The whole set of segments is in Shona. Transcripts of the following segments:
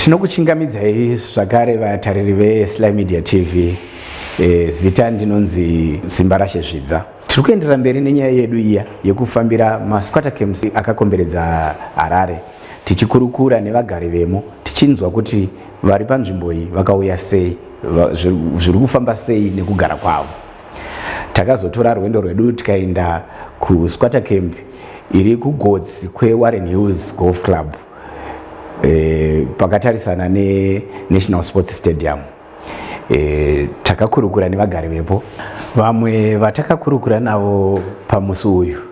Tinokuchingamidzai zvakare vatariri veSly Media TV. E, zita ndinonzi Simbarashe Zvidza. Tiri kuenderera mberi nenyaya yedu iya yekufambira masquatter camps akakomberedza Harare tichikurukura nevagari vemo tichinzwa kuti vari panzvimbo iyi vakauya sei, zviri kufamba sei nekugara kwavo. Takazotora rwendo rwedu tikaenda kusquatter camp iri kugotsi kweWarren Hills Golf Club e, pakatarisana neNational Sports Stadium. E, takakurukura nevagari vepo. Vamwe vatakakurukura navo pamusi uyu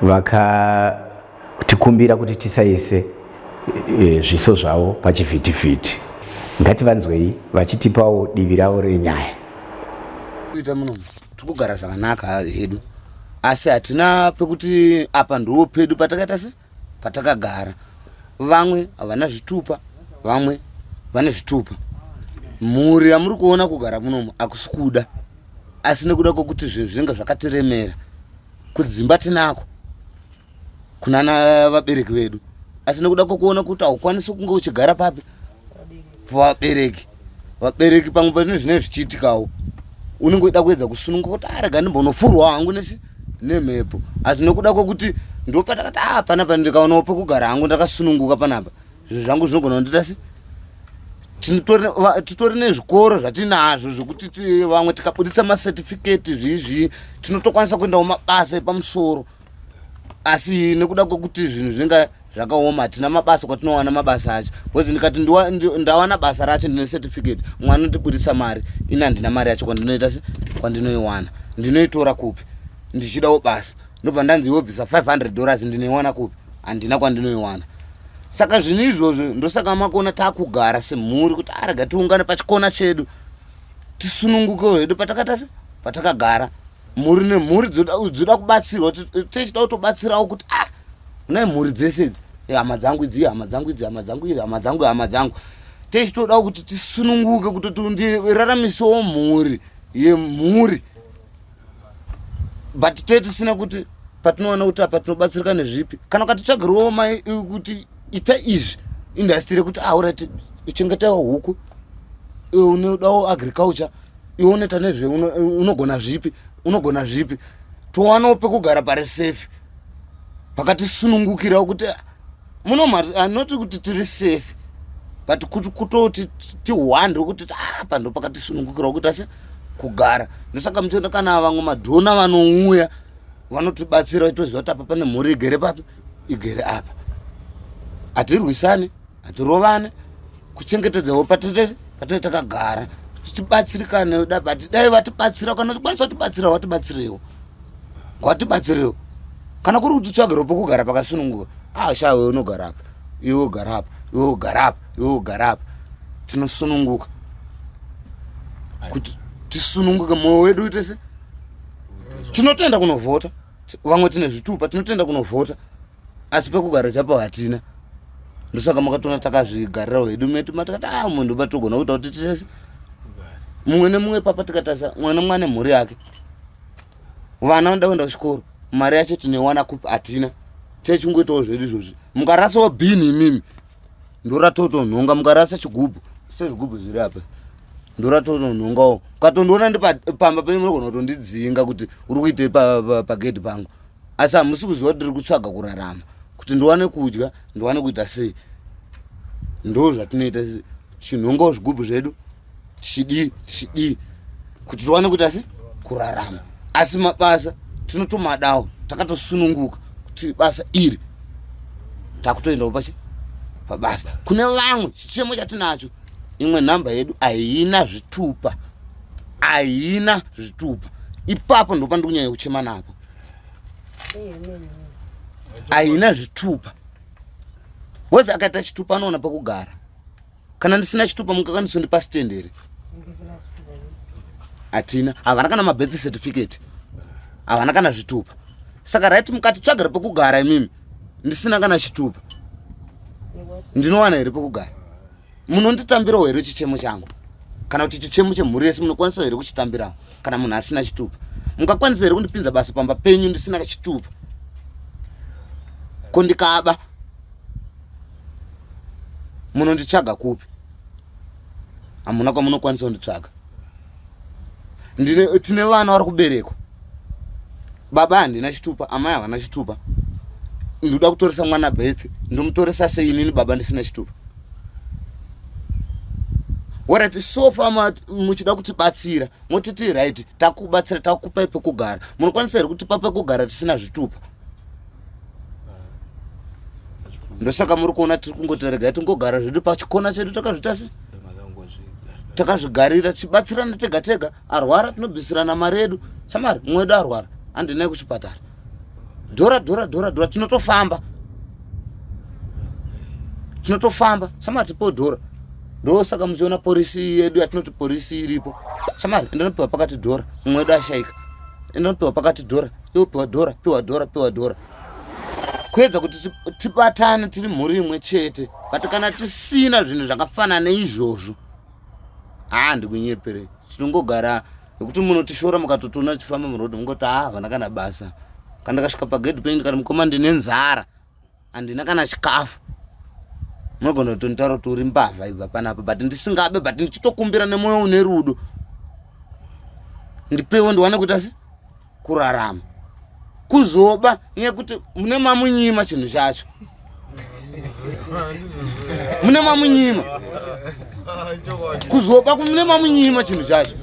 vakatikumbira kuti tisaise e, zviso zvavo pachivhitivhiti. Ngativanzwei vachitipawo divi ravo renyaya. Kuita muno tikugara zvakanaka hedu asi hatina pekuti apa ndiwo pedu patakaita se patakagara vamwe havana zvitupa vamwe vane zvitupa mhuri yamuri kuona kugara munomu hakusi kuda asi nekuda kwekuti zvinhu zvinenge zvakatiremera kudzimba tinako kunana vabereki vedu asi nekuda kwekuona kuti haukwanisi kunge uchigara papi pavabereki vabereki pamwe pane zvinenge zvichiitikawo unenge uchida kuedza kusununguka kuti arega ah, ndimbonofurwa hangu nesi nemhepo asi nekuda kwekuti ndopatakati a ah, panapa ndikaonawo pekugara hangu ndakasununguka panapa zvinhu zvangu zvinogona kundiita se titori nezvikoro zvatinazvo zvekuti vamwe tikabuditsa macertificate zvii zvii tinotokwanisa kuendawo mabasa epamusoro asi nekuda kwekuti zvinhu zvinenge zvakaoma hatina mabasa kwatinowana mabasa acho bcause ndikati ndawana basa racho ndine certificate mwana ndibudisa mari ini handina mari yacho kwandinoita se kwandinoiwana ndinoitora kupi ndichidawo basa ndobva ndanzi iwobvisa 500 dollars ndinoiwana kupi handina kwandinoiwana saka zvinhu izvozvo ndosaka makuona takugara semhuri kuti arega tiungane pachikona chedu tisununguke hedu patakata se patakagara mhuri nemhuri dzoda kubatsirwa tichida kutobatsirawo kuti ah unai mhuri dzese idzi hama dzangu idzi hama dzangu idzi hama dzangu idzi hama dzangu hama dzangu tichitoda kuti tisununguke kuti ndiraramisewo mhuri yemhuri but te tisina kuti patinoona kuti apa tinobatsirika nezvipi kana ukatitsvagirawo mai kuti ita izvi industry yekuti aurati ah, chengetawo huku unodawo agriculture iwe unoita nezve unogona zvipi unogona zvipi towanawo pekugara pari safe pakatisunungukirawo kuti muno anoti kuti tiri safe but kutoti tihwande kuti apa ah, ndo pakatisunungukirawo kuita se kugara ndosaka muchiona kana vamwe madhona vanouya vanotibatsira toziva kuti apa pane mhuri igere papi igere apa hatirwisani hatirovane kuchengetedzawo patete patete takagara tibatsirikane da but dai vatibatsira kana tikwanisa kutibatsira vatibatsirewo ngwatibatsirewo kana kuri kuti tsvagiro pokugara pakasununguka ah shawe unogara apa iwe ugara apa iwe ugara apa iwe ugara apa tinosununguka kuti tisununguke mwoyo wedu uite se tinotoenda kunovhota vamwe tine zvitupa tinotoenda kunovhota asi pekugara chapo hatina ndosaka makatoona takazvigarirawo hedu metu matakati a ah, munhu batogona kuita kuti titese mumwe nemumwe papa tikatarisa mwana mwana mhuri yake vana vanoda kuenda kuchikoro mari yacho tinoiwana kupi hatina techingoitawo zvedu izvozvi mukarasawo bhini imimi ndoratotonhonga mukarasa chigubhu sezvigubhu zviri apa ndoratotonhongawo ukatondiona ndipamba penyu munogona kutondidzinga kuti uri kuitei pagedhi pangu asi hamusi kuziva kuti ndiri kutsvaga kurarama kuti ndiwane kudya ndiwane kuita sei ndo zvatinoita tichinhongawo zvigubhu zvedu tichidii tichidii kuti tiwane kuita sei kurarama asi mabasa tinotomadawo takatosununguka kuti basa iri takutoendawo pachi pabasa kune vamwe chichemo chatinacho imwe nhamba yedu haina zvitupa haina zvitupa ipapo ndopandiri kunyanya kuchema napo haina zvitupa bcause akaita chitupa anoona pekugara kana ndisina chitupa mukakandisondipa stand here hatina havana kana mabirth certificate havana kana zvitupa saka right mukatitsvagira pekugara imimi ndisina kana chitupa ndinowana here pekugara munonditambirawo here chichemo changu kana kuti chichemo chemhuri yese munokwanisa here kuchitambirawo kana munhu asina chitupa mungakwanisa here kundipinza basa pamba penyu ndisina chitupa ko ndikaba Munonditsvaga kupi? Hamuna kwamunokwanisa kunditsvaga. Ndine tine vana vari kuberekwa. Baba handina chitupa, amai havana chitupa. Ndoda kutoresa mwana birth, ndomutoresa sei inini baba ndisina chitupa? Alright, so far muchida kutibatsira motiti right, takubatsira, takupai pekugara. Munokwanisa here kutipa pekugara tisina zvitupa? Ndosaka muri kuona tiri kungoti regai tingogara zvedu pachikona chedu, takazvita se takazvigarira, tichibatsirana tega tega. Arwara tinobvisirana mari yedu. Samari mumwe wedu arwara, handinai kuchipatara, dhora dhora dhora dhora, tinotofamba, tinotofamba. Samari tipewo dhora. Ndosaka muchiona porisi yedu yatinoti porisi iripo. Samari endanopiwa pakati dhora, mumwe wedu ashaika, endanopiwa pakati dhora, iwo piwa dhora, piwa dhora, piwa dhora, kuedza kuti tibatane tiri mhuri imwe chete. But kana tisina zvinhu zvakafanana neizvozvo, haa, ndikunyepere, tinongogara nekuti munotishora. Mukatotoona tichifamba murodhi, mungoti haa, havana kana basa. Kana ndakasvika pagedhi penyu ndikati, mukoma, ndine nzara, handina kana chikafu, munogona kutonditaura kuti uri mbavha, ibva panapa. But ndisingabe, but ndichitokumbira nemwoyo une rudo, ndipewo ndiwane kuita se kurarama. Kuzoba nekuti mune mamunyima chinhu chacho, mune mamunyima. Kuzoba mune mamunyima chinhu chacho.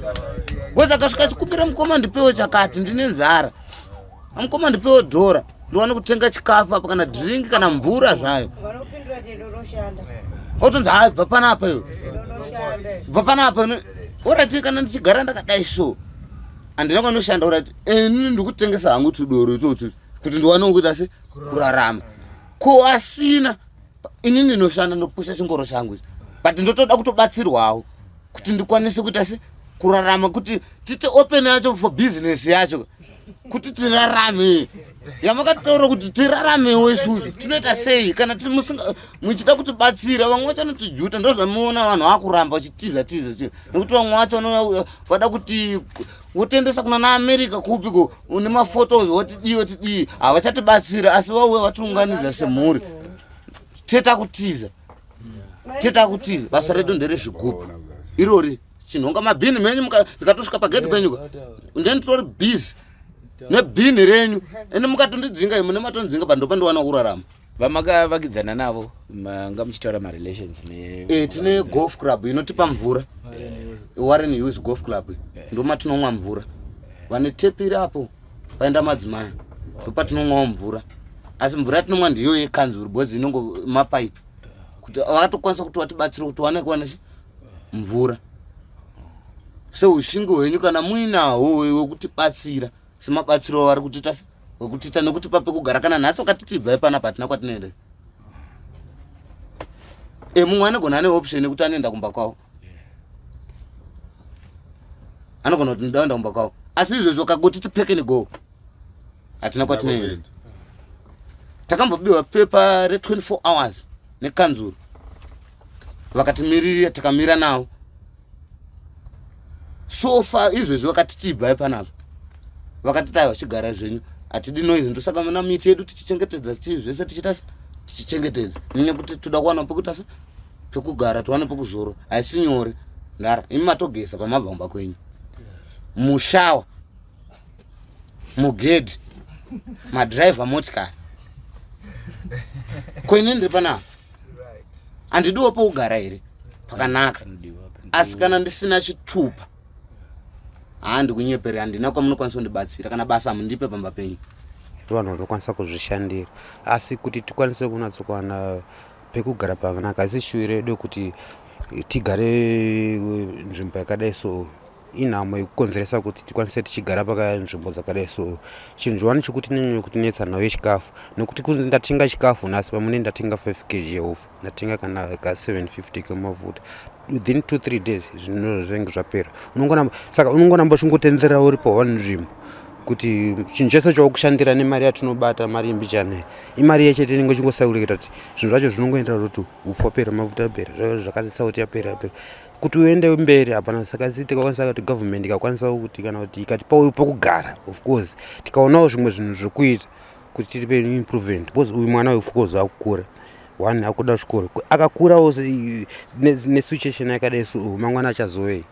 Weza akasvika achikumbira, mukoma, ndipewo chakati, ndine nzara, mukoma, ndipewo dhora ndiwane kutenga chikafu apa, kana drink, kana mvura zvayo, otonzi, hai, bva panapa iwe, bva panapa. Alright, kana ndichigara ndakadai so, handina kwanoshanda. Alright, ini ndikutengesa hangu tudoro itotsu kuti ndiwane kuita se kurarama. Ko asina? Ini ndinoshanda, ndopusha chingoro changu ichi, but ndotoda kutobatsirwawo kuti ndikwanise kuita se kurarama, kuti tite open yacho for business yacho, kuti tirarame yamakataura kuti tiraramewo isusu. Tinoita sei kana muchida kutibatsira? Vamwe vacho vanotijuta, ndozvamuona vanhu vakuramba vachitiza tiza, nekuti vamwe vacho vada kuti wotendesa kuna naAmerica kupiko, une maphotos, wotidii wotidii, havachatibatsira. Asi vauya vatiunganidza semhuri, teta kutiza, teta kutiza. Basa redu nderezvigubhu irori, chinhonga mabhini menyu. Ndikatosvika pagedhi penyu, ndenitori busy nebhini renyu, ende mukatondidzinga, imi nematondidzinga, pa ndopandiwana kurarama. Vamakavakidzana navo, manga muchitaura marelations ne? E, tine golf club inotipa mvura, Warren Hughes Golf Club, ndomatinomwa mvura. Vane tepi iri apo paenda madzimai, ndopatinomwawo mvura. Asi mvura yatinomwa ndiyo yekanzuru, because inongo mapaipi, kuti vakatokwanisa kuti vatibatsire kuti wane kuwana mvura. Seushingi hwenyu kana muinahwo wekutibatsira semabatsiro avari kutiita, wekutiita nekutipa pekugara, kana nhasi wakati tibvai panapa, hatina kwatinoenda. E, mumwe anogona ane option yekuti anoenda kumba kwavo, anogona kuti ndaenda kumba kwavo. Asi izvozvo kangoti tipack and go, hatina kwatinoenda. Takambobiwa pepa re24 hours nekanzuru, vakatimiririra, tikamira navo. So far izvezvi vakati tibvai panapa, vakati tai vachigara zvenyu, hatidi noise. Ndosaka mana miti yedu tichichengetedza, chii zvese tichiita, tichichengetedza, nekuti toda kuwana pekuita se pekugara, tiwane pekuzoro. Haisi nyore ndara imi matogeza pamabva kumba kwenyu, mushawa, mugedhi, madhiraivha motikari. Ko ini ndiri panapa, handidiwo pekugara here pakanaka? Asi kana ndisina chitupa, haa, ndikunyepere, handina kwamunokwanisa kundibatsira, kana basa hamundipe pamba penyu. Vanhu vanokwanisa kuzvishandira, asi kuti tikwanise kunatsokuwana pekugara pakanaka, asi shuwiro yedu kuti tigare nzvimbo yakadai so, inhamo yekukonzeresa kuti tikwanise tichigara pakanzvimbo dzakadai so. Chinhu chiwani chekuti nyanya kutinetsa nhau yechikafu, nekuti kunzi ndatenga chikafu nhasi, pamune ndatenga 5 kg yeupfu, ndatenga kana ka 750 kemafuta, within 2 3 days zvinhu zvinenge zvapera. Unongoramba, saka unongoramba uchingotenderera uri paone nzvimbo, kuti chinhu chese chawakushandira nemari yatinobata, mari imbichana, imari yechete inenge ichingosaureketa, kuti zvinhu zvacho zvinongoendera kuti upfu wapera, mafuta apera, zvakati, sauti yapera, yapera, kuti uende mberi hapana. Saka si tikakwanisa kuti government ikakwanisa kuti kana kuti ikatipawo pekugara, of course tikaonawo zvimwe zvinhu zvekuita kuti tiripe improvement, because uyu mwana uyu, of course, akukura. One akuda chikoro, akakurawo nesituation yakadai so, mangwana achazovei?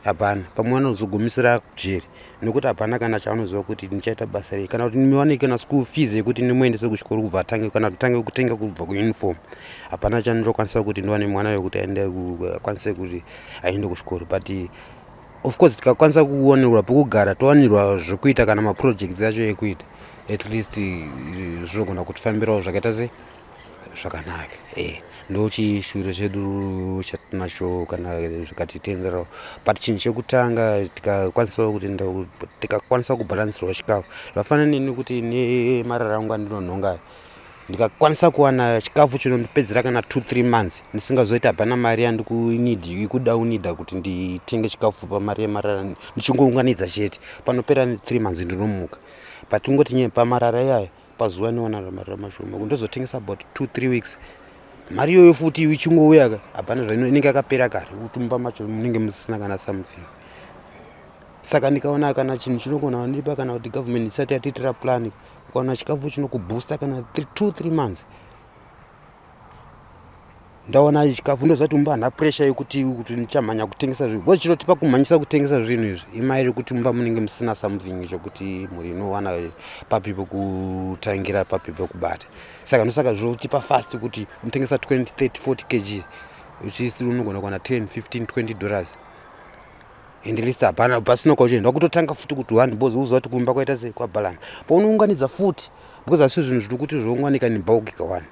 Hapana. Pamwe anozogumisira kujeri nekuti hapana kana chaanoziva kuti ndichaita basa rei, kana kuti niwane kana school fees yekuti ndimuendese kuchikoro kubva atange, kana tange kutenga kubva kuuniform. Hapana chandinokwanisa kuti ndiwane mwana wekuti aende, akwanise kuti aende kuchikoro. But of course tikakwanisa kuwanirwa pekugara, towanirwa zvekuita kana maprojects acho ekuita, at least zvinogona kutifambirawo zvakaita sei, zvakanaka. Ndo chishuviro chedu chatinacho kana zvikatitenderawo. But chinhu chekutanga, tikakwanisawo kuti tikakwanisa kubhalansirwa chikafu, zvafanana neni kuti nemarara angu andinonhonga, ndikakwanisa kuwana chikafu chinondipedzera kana 2 3 months, ndisingazoiti hapana mari yandikunid ikuda unida kuti nditenge chikafu pamari yemarara, ndichingounganidza chete, panopera 3 months ndinomuka. But ungoti nye pamarara iyaya, pazuva ndinowana marara mashoma, ndozotengesa about 2 3 weeks, mari iyoyo futi ichingouya ka, hapana zvaino, inenge yakapera kare, kuti mumba macho munenge musisina kana something. Saka ndikaona kana chinhu chinogona kundipa, kana kuti government isati yatiitira plan, ukaona chikafu chinokuboosta kana 2 3 months, ndaona chikafu, ndoziva kuti mumba hana pressure yekuti kuti ndichamhanya kutengesa zvinhu, because chinotipa kumhanyisa kutengesa zvinhu izvi imari yekuti mumba munenge musina something chokuti mhuri inowana papi pekutangira, papi pekubata. Saka ndosaka zvotipa fast kuti unotengesa 20 30 40 kg, uchisi unogona kuwana 10 15 $20, and least hapana pasina kwauchienda, wakutotanga futi kuti one, because uziva kuti kumba kwaita sei, kwabalance. Paunounganidza futi, because asi zvinhu zviri kuti zvounganika nebulk kawani,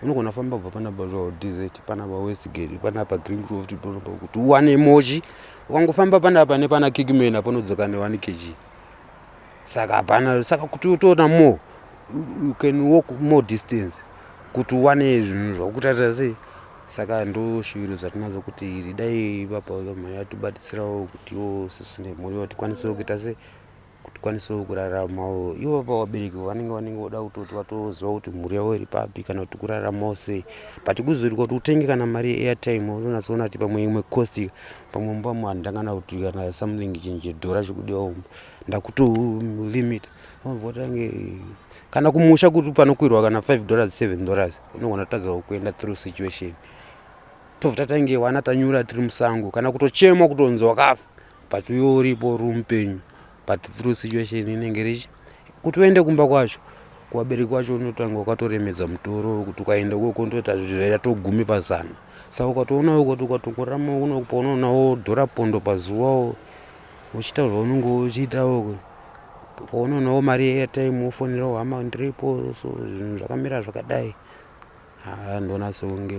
unogona kufamba kubva panapa zvaDZ, panapa Westgate, panapa Greencroft, panapa, kuti uwane mochi. Ukangofamba panapa nepana Kikman apo, unodzoka ne1 kg. Saka hapana, saka kuti utoona more, you can walk more distance kuti uwane zvinhu zvakutarira sei. Saka ndo shuviro dzatinadzo kuti dai ipapa mhani yatibatsirawo kutiwo sisi nemhuri tikwanisewo kuita sei, kuti tikwanisewo kuraramawo. Ivo pa vabereki vanenge voda kutoti vatoziva kuti mhuri yavo iri papi, kana kuti kuraramawo sei. But kuzori kuti utenge kana mari yeairtime, unonatsoona kuti pamwe imwe cost, pamwe mumba handangana kuti kana something chinhu chedhora chikudiwa, ndakutolimita. Tange kana kumusha kuti panokwirwa kana $5, $7, unogona kutadza kuenda through situation. Tobva tatange wana tanyura tiri musango, kana kutochemwa kutonzi wakafa, but iwe uripo, uri mupenyu, but through situation inenge richi kuti uende kumba kwacho, kuvabereki wacho, unotanga wakatoremedza mutoro kuti ukaenda ikoko ndoita yatogumi pazana. Saka ukatoonawo kuti ukatongorarama uno, paunoonawo dhora pondo pazuvawo, uchiita zvaunenge uchiitawo, paunoonawo mari yeairtime, wofonerawo hama, ndiripo, so zvinhu zvakamira zvakadai. Ndoona sekunge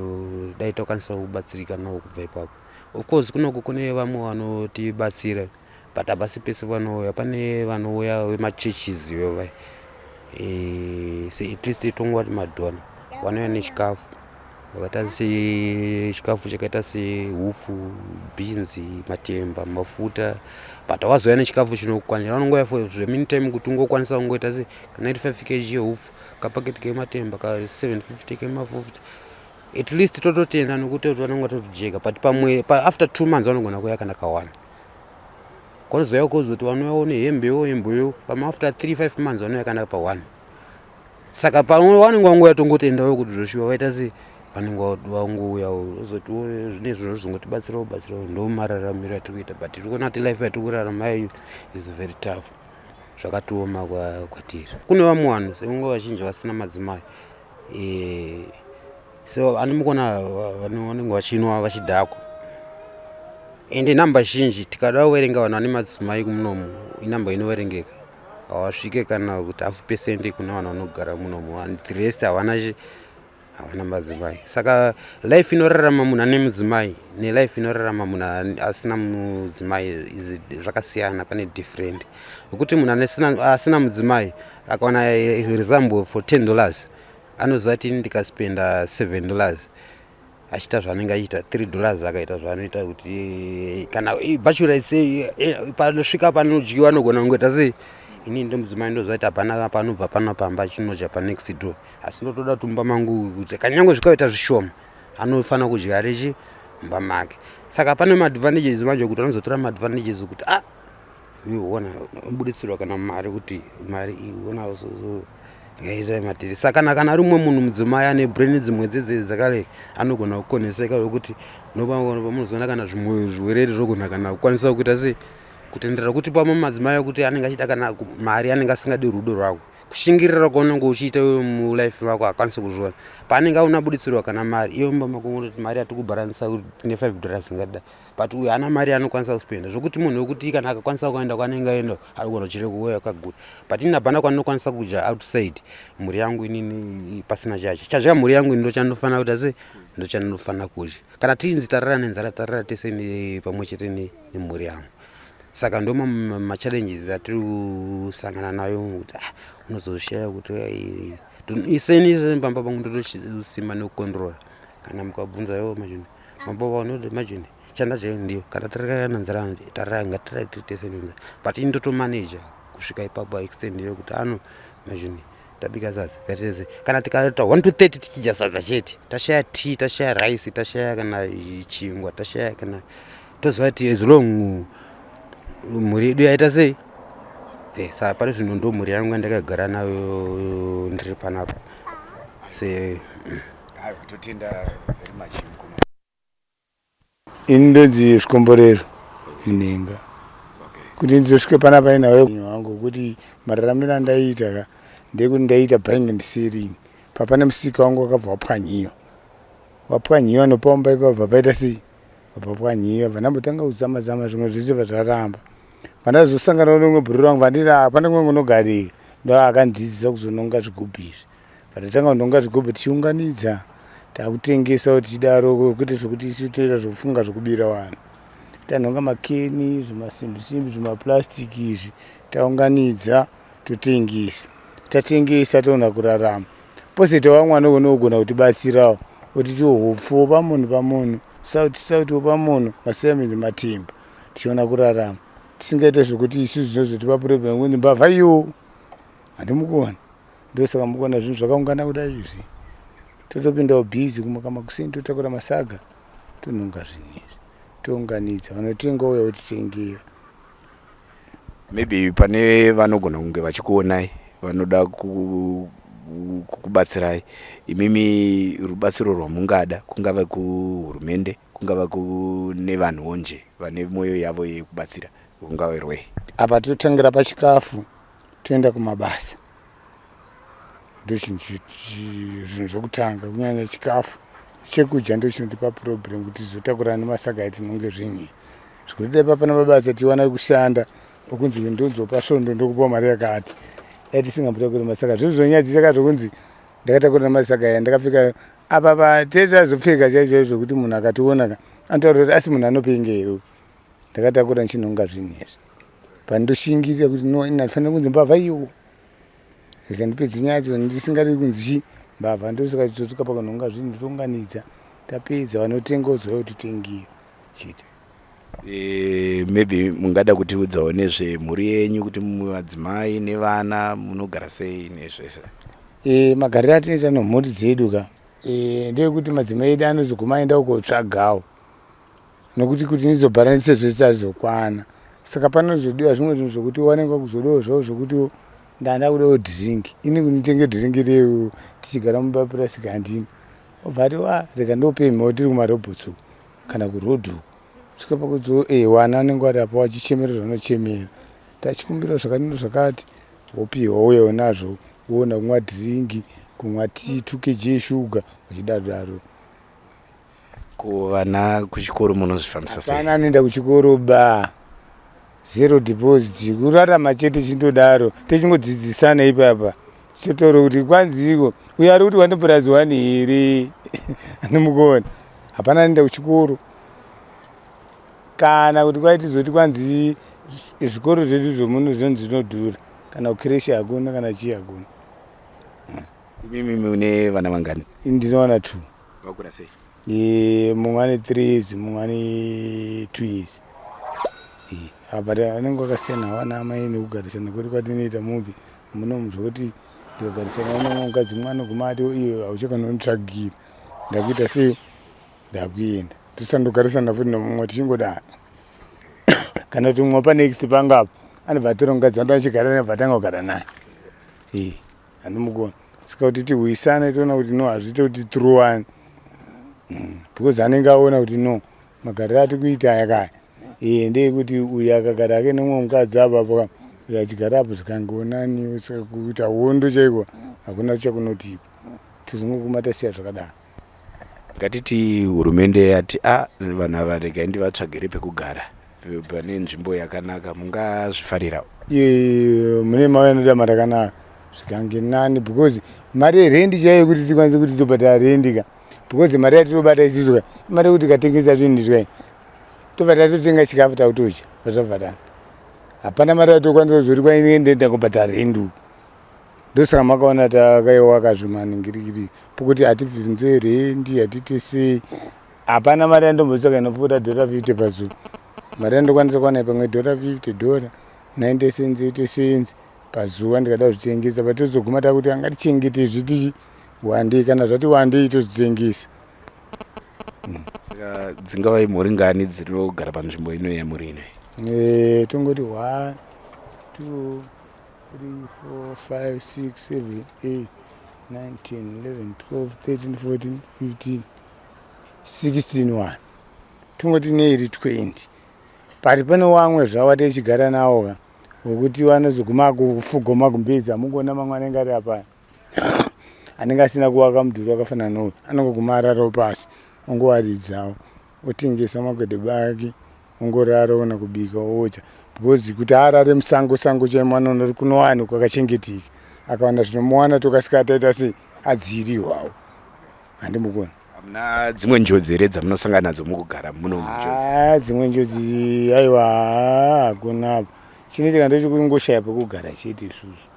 dai takwanisa kubatsirikanawo kubva ipapo. Of course kunoku kune vamwe vanotibatsira, but hapasi pese vanouya. Pane vanouya vemachurches vevai, at least tongoti madhona vanouya nechikafu, vakaita sechikafu chakaita sehufu, bhinzi, matemba, mafuta, but havazouya nechikafu chinokwanira. Vanongouya for zvemeantime kuti ungokwanisa kungoita sei, kana iri 5 kg yehufu, kapaketi kematemba, ka 750 kemafuta, at least tototenda nekuti vanenge vatotijeka. But pamwe after 2 months vanogona kuuya kana kawana kwanozouya, kozoti vanouyawo nehembewo, hembeyo pamwe after 3 5 months vanouya kana pa1. Saka pamwe vanenge vanguya, tongotendawo kuti zvoshuwa vaita sei, vanenge vangouyawo, ozotiwo zvine zvinhu zvizongotibatsirawo batsirawo. Ndo mararamiro atiri kuita, but tiri kuona kuti life yatiri kurarama is very tough, zvakatioma kwatiri. Kune vamwe vanhu sekunge vazhinji vasina madzimai, so anomukona vanenge vachinwa, vachidhakwa. Ende namba zhinji, tikada kuverenga vanhu vane madzimai munomu, inamba inoverengeka, havasvike kana kuti half percent kune vanhu vanogara munomu, and the rest havana madzimai. Saka life inorarama munhu ane mudzimai nelife inorarama munhu asina mudzimai zvakasiyana, pane different, nekuti munhu asina mudzimai akawana example for $10, anoziva kuti ini ndikaspenda $7 achiita zvaanenge achiita, $3 akaita zvaanoita, kuti kana bachelor sei, panosvika panodyiwa anogona kungoita sei. Ini ndomudzimai, ndoziva kuti hapana panobva pano pamba achinodya panext door, asi ndotoda kuti mumba mangu kuti kanyange zvikaita zvishoma, anofanira kudya richi mumba make. Saka pane maadvantages manje kuti anozotora maadvantages kuti ah, ona, obuditsirwa kana mari, kuti mari iyi ona. Ngaita madhiri. Saka kana kana ari umwe munhu mudzimai ane brain dzimwe dzedze dzakare anogona kukoneseka zvekuti nopamunozoona kana zvimwe zviwerere zvogona kana kukwanisa kuita sei kutendera kuti pamwe madzimai ekuti anenge achida kana mari anenge asingadi rudo rwako kushingirira kwaunenge uchiita iwe mulife mako akwanisi kuzviona paanenge aona buditsirwa kana mari iwe mumba mako unoti mari yatikubharanisa tine $5 ingadai but uyu haana mari yaanokwanisa kuspenda zvokuti munhu wekuti kana akakwanisa kuenda kwaanenge aenda anogona kuchire kuuya akaguta but ini hapana kwandinokwanisa kudya outside mhuri yangu inini pasina chacho chadya mhuri yangu ini ndochandinofanira kuita se ndochandinofanira kudya kana tinzi tarara nenzara tarara tese pamwe chete nemhuri yangu saka ndo machallenges atiri kusangana nayo kuti ah, unozoshaya kuti iseni pamba pangu ndotosima nekukontrora kana mukabvunza yo majuni mambo vanoti imagine chanda chaiyo ndiyo kana tarira nzira tarira ngatirira tiri tese nenzara but ini ndotomanaja kusvika ipapo extend iyo kuti ano imagine tabika sadza ngatese kana tikaita 1 to 30 tichidya sadza chete tashaya tea tashaya rice tashaya kana chingwa tashaya kana toziva kuti as long mhuri yedu yaita sei eh, saka pari zvino ndo mhuri yangu yandakagara nayo ndiri panapa se Aiwa, totenda very much mukoma. Ini ndonzi Zvikomborero Munhenga. Kuti ndizosvike panapa inhau wangu kuti mararamiro andaiita ka ndekuti ndaiita buying and selling. Papane musika wangu wakabva wapwanyiwa. Wapwanyiwa nopaumba ipapa paita sei? Wapwanyiwa. Bva ndambotanga kuzama zama zvimwe zvese bva zvaramba. Pandazosangana neumwe bhururu wangu vanditi ah pane kumwe kunogarika. Ndo akandidzidzisa kuzononga zvigubhu izvi. Patatanga kunhonga zvigubhu tichiunganidza takutengesa tichidaro kwete zvekuti isu toita zvekufunga zvekubira vanhu. Tanhonga makeni, zvimasimbi simbi, zvimaplastic izvi taunganidza totengesa. Tatengesa toona kurarama. Pozoita vamwe vanogona kutibatsirawo votitiwo hupfu wopa munhu pamunhu, sauti sauti wopa munhu, masoyabeans matemba tichiona kurarama. Tisingaite zvekuti isu zvinozotipa problem kunzi mbavha iyo handimukuona. Ndosaka mukuona zvinhu zvakaungana kudai izvi. Totopindawo busy kumuka makuseni totakura masaga tonhonga zvinhu izvi tounganidza vanotenga ouya votitengera. Maybe pane vanogona kunge vachikuonai vanoda kukubatsirai imimi rubatsiro rwamungada kungave kuhurumende kungava kune vanhuwo nje vane mwoyo yavo yekubatsira rungave rwei? Apa totangira pachikafu toenda kumabasa ndochinhu zvinhu zvokutanga kunyanya chikafu chekudya ndochinotipa problem kuti tizotakurana nemasaga atinonge zvinhu zvekuti dai papana mabasa tiwana kushanda okunzi ndonzopa svondo ndokupa mari yakati dai tisingambotakuri masaga zvinhu zvonyadzisa ka zvokunzi ndakatakura nemasaga aya ndakapfeka apa patete azopfeka chaizvo chaizvo zvekuti munhu akationa ka anotaura kuti asi munhu anopenga here ndakatakura ndichinhonga zvinhu izvi pandoshingirira kuti no ini handifanira kunzi mbavha iyo rega ndipedze nyaya yacho ndisingadi kunzi chi mbavha ndosaka totosvika pakunhonga zvinhu ndotounganidza tapedza vanotenga ozouya kutitengira chete. E, maybe mungada kutiudzawo nezvemhuri yenyu kuti madzimai nevana munogara sei nezvese. E, magariro atinoita nomhuri dzedu ka e, ndeyekuti madzimai edu anozoguma aenda kukotsvagawo nokuti kuti ndizobharanise zvese hazvizokwana saka panozodiwa zvimwe zvinhu zvokuti wanenge wakuzodawo zvavo zvokuti ndanda kudawo drink ini kuti nditenge drink reu tichigara mumba purasiki handina obva ati wa rega ndopemhawo tiri kumarobotsi uku kana kuroad uku svika pakudzo e wana anenge wari apo wachichemera zvanochemera tachikumbira zvakati nezvakati wopiwa wouya unazvo woona kumwa drink kumwa tea 2 kg yeshuga uchidaro daro. Ko vana kuchikoro munozvifambisa sei? Hapana anoenda kuchikoro ba. Zero deposit kurarama chete chindodaro techingodzidzisana ipapa chotaura kuti kwanziiko uyo ari kuti one plus one here anomukona hapana anoenda kuchikoro kana kuti kwai tizoti kwanzi zvikoro zvedu zvomuno zvonzi zvinodhura kana kukireshi hakuna kana chii hakuna. Imimi mune vana vangani? Ini ndinowana two. Vakura sei? E, mumwe ane 3 years mumwe ane 2 years. E, ah, but anenge akasiyana hawana amai nekugarisana kwedu kwatinoita mupi munomu zvekuti ndikagarisana unomwe mukadzi mumwe anoguma ati iyo hauchakanonditsvagira ndakuita sei ndakuenda tisandogarisana futi nomumwe tichingodana kana kuti mumwe panext pangapo anobva atora mukadzi ando achigara naye bva atanga kugara naye e. Handimukona saka kuti tihwisane toona kuti no, hazviite kuti tirowane, because anenge aona kuti no, magariro ati kuita aya kaya iye ndeyekuti uyu akagara ake nemumwe mukadzi apapo, uyu achigara apo, zvikangonaniwo. Saka kuita hondo chaiko hakuna chakunotipa, tizongoguma tasiya zvakadaro. Ngatiti hurumende yati, a vanhu ava regai ndivatsvagire pekugara pane nzvimbo yakanaka, mungazvifarira? Mune mauya anoda mari akanaka, zvikange nani, because mari yerendi chaiyo kuti tikwanise kuti tobhadhara rendi ka, because mari yatinobata isusu ka, mari yekuti tikatengesa zvinhu izvi tobva tatotenga chikafu, takutodya pazvavharana. Hapana mari yatokwanisa kuzoti kwainenda kubhadhara rendi uku. Ndosaka makaona takaiwaka zvimaningirikiri pokuti hatibvunze rendi, hatiite sei. Hapana mari yandombotsvaka inopfuura $50 pazuva. Mari yandokwanisa kuwana pamwe $50, dollar 90 cents, 80 cents pazuva ndikada kuzvitengesa. Patozoguma takuti angatichengete zviti wandei, kana zvati wandei tozvitengesa. Saka dzingava imhuri ngani dzinogara panzvimbo ino yamuri ino? Tongoti 1, 2, 3, 4, 5, 6, 7, 8, 9, 10, 11, 12, 13, 14, 15, 16, 1, tongoti neiri 20. Pari pane wamwe zvavo tichigara nawo ka, wekuti vanozoguma kufuga magumbezi. Amungoona mamwe anenge ari apa anenge asina kuvaka mudhuri wakafanana nouyu, anongoguma ararawo pasi, ongowaridzawo, otengesa magwedeba ake, ongorara, ona kubika odya, because kuti arare musango sango chaimo anoona kuti kunowanikwa kwakachengeteka. Akawana zvinomuwana, tokasika taita sei, adziirirwawo, handimukona. Hamuna dzimwe njodzi here dzamunosangana nadzo mukugara muno munjodzi? Ah, dzimwe njodzi aiwa, hakuna apa. Chinoitika ndechekungoshaye pekugara chete isusu.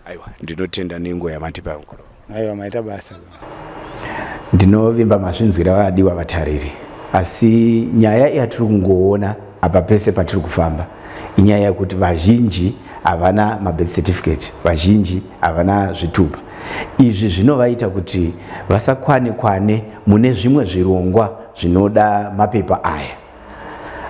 Aiwa, ndinotenda nenguva yamatipa, mukuru. Aiwa, maita basa. Ndinovimba mazvinzwira, vadiwa vatariri. Asi nyaya yatiri kungoona apa pese patiri kufamba inyaya yekuti vazhinji havana mabirth certificate, vazhinji havana zvitupa. Izvi zvinovaita kuti vasakwane kwane mune zvimwe zvirongwa zvinoda mapepa aya.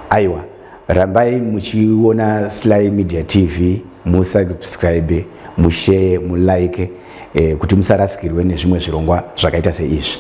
Aiwa, rambai muchiona Sly Media TV, musubscribe, mushare, mulike, kuti musarasikirwe nezvimwe zvirongwa zvakaita seizvi.